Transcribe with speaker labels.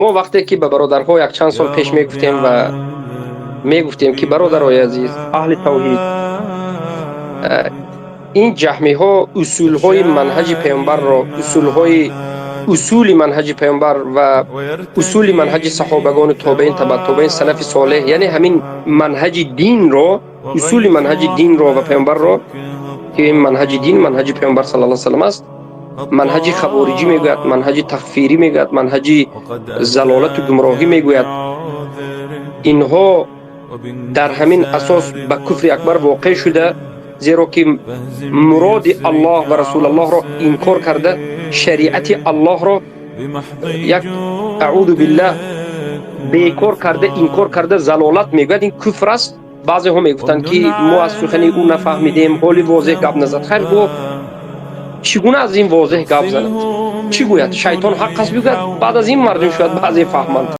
Speaker 1: Мо вақте ки ба бародарҳо якчанд сол пеш мегуфтем ва мегуфтем, ки бародарои азиз, аҳли тавҳид, ин ҷаҳмиҳо усулҳои манҳаҷи паёмбарро, усулҳои усули манҳаҷи паёмбар ва усули манҳаҷи саҳобагону тобеин, табаъ тобеин, салафи солеҳ, яъне ҳамин манҳаҷи динро, усули манҳаҷи динро ва паёмбарро, ки ин манҳаҷи дин манҳаҷи паёмбар صلى الله عليه وسلم аст, манҳаҷи хавориҷӣ мегӯяд, манҳаҷи такфирӣ мегӯяд, манҳаҷи залолату гумроҳӣ мегӯяд. Инҳо дар ҳамин асос ба куфри акбар воқеъ шуда, зеро ки муроди Аллоҳ ва Расулаллоҳро инкор карда, шариати Аллоҳро як, أعوذ بالله, бекор карда, инкор карда, залолат мегӯяд, ин куфр аст. Баъзеҳо мегуфтанд, ки мо аз сухани ӯ нафаҳмидем, ҳоли возеҳ гап назад. Хайр, бо чӣ гуна аз ин возеҳ гап занад? Чӣ гӯяд? Шайтон ҳақ аст бигӯяд, баъд аз ин мардум шояд баъзе фаҳманд.